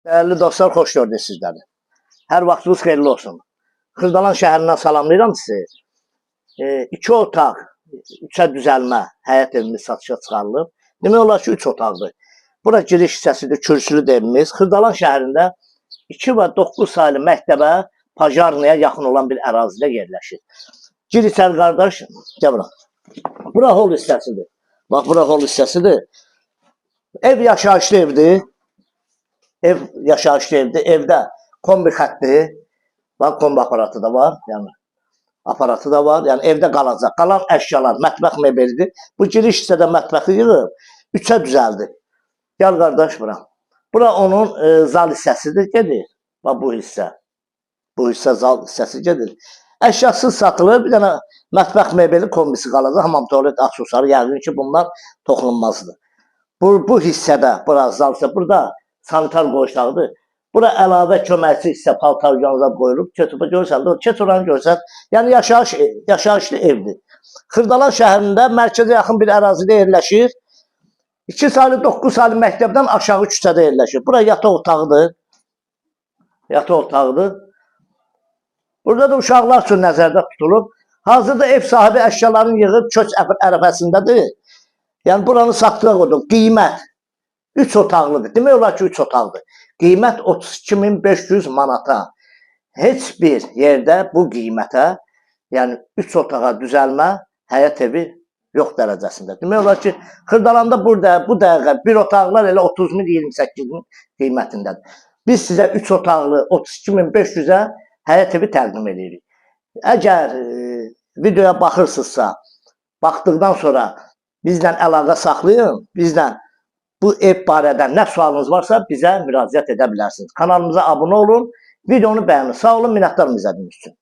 Dəyərli dostlar, xoş gördük sizləri. Hər vaxtınız xeyirli olsun. Xırdalan şəhərindən salamlayıram sizi. İki otaq, üçə düzəlmə həyət evimiz satışa çıxarılıb. Demək olar ki, üç otaqdır. Bura giriş hissəsidir, kürsülü evimiz. Xırdalan şəhərində 2 və 9 saylı məktəbə, Pajarnaya yaxın olan bir ərazidə yerləşir. Gir içəri qardaş, gəl bura. Bura hol hissəsidir. Bax, bura hol hissəsidir. Ev yaşayışlı evdir. Ev yaşayışlı evdir. Evdə kombi xətti, bax kombi aparatı da var. Yəni aparatı da var. Yəni evdə qalacaq. Qalan əşyalar, mətbəx mebelidir. Bu giriş hissədə mətbəxi yığıb üçə düzəldib. Gəl qardaş bura. Bura onun zal hissəsidir, gedir. Bax bu hissə. Bu hissə zal hissəsi gedir. Əşyasız satılır. Bir dənə mətbəx mebeli kombisi qalacaq. Hamam, tualet, aksesuarı yəqin ki, bunlar toxunulmazdır. Bu hissədə, bura zal hissə, burada sanitar qoşaqdır. Bura əlavə köməkçi hissə paltar yanına qoyulub. Keçib görsən, də, keç oranı görsən. Yəni yaşayışlı evdir. Xırdalan şəhərində mərkəzə yaxın bir ərazidə yerləşir. 2 saylı 9 saylı məktəbdən aşağı küçədə yerləşir. Bura yataq otağıdır. Yataq otağıdır. Burada da uşaqlar üçün nəzərdə tutulub. Hazırda ev sahibi əşyalarını yığıb köç ərəfəsindədir. Yəni buranı satdığa qoyduq. Qiymət 3 otaqlıdır. Demək olar ki, 3 otaqlıdır. Qiymət 32.500 manata. Heç bir yerdə bu qiymətə, yəni 3 otağa düzəlmə həyət evi yox dərəcəsində. Demək olar ki, Xırdalanda burada bu dəqiqə bir otaqlar elə 30 min, 28 min qiymətindədir. Biz sizə 3 otaqlı 32.500-ə həyət evi təqdim edirik. Əgər videoya baxırsınızsa, baxdıqdan sonra bizlə əlaqə saxlayın, bizlə bu ev barədə nə sualınız varsa bizə müraciət edə bilərsiniz. Kanalımıza abunə olun, videonu bəyənin. Sağ olun, minnətdarım izlədiyiniz üçün.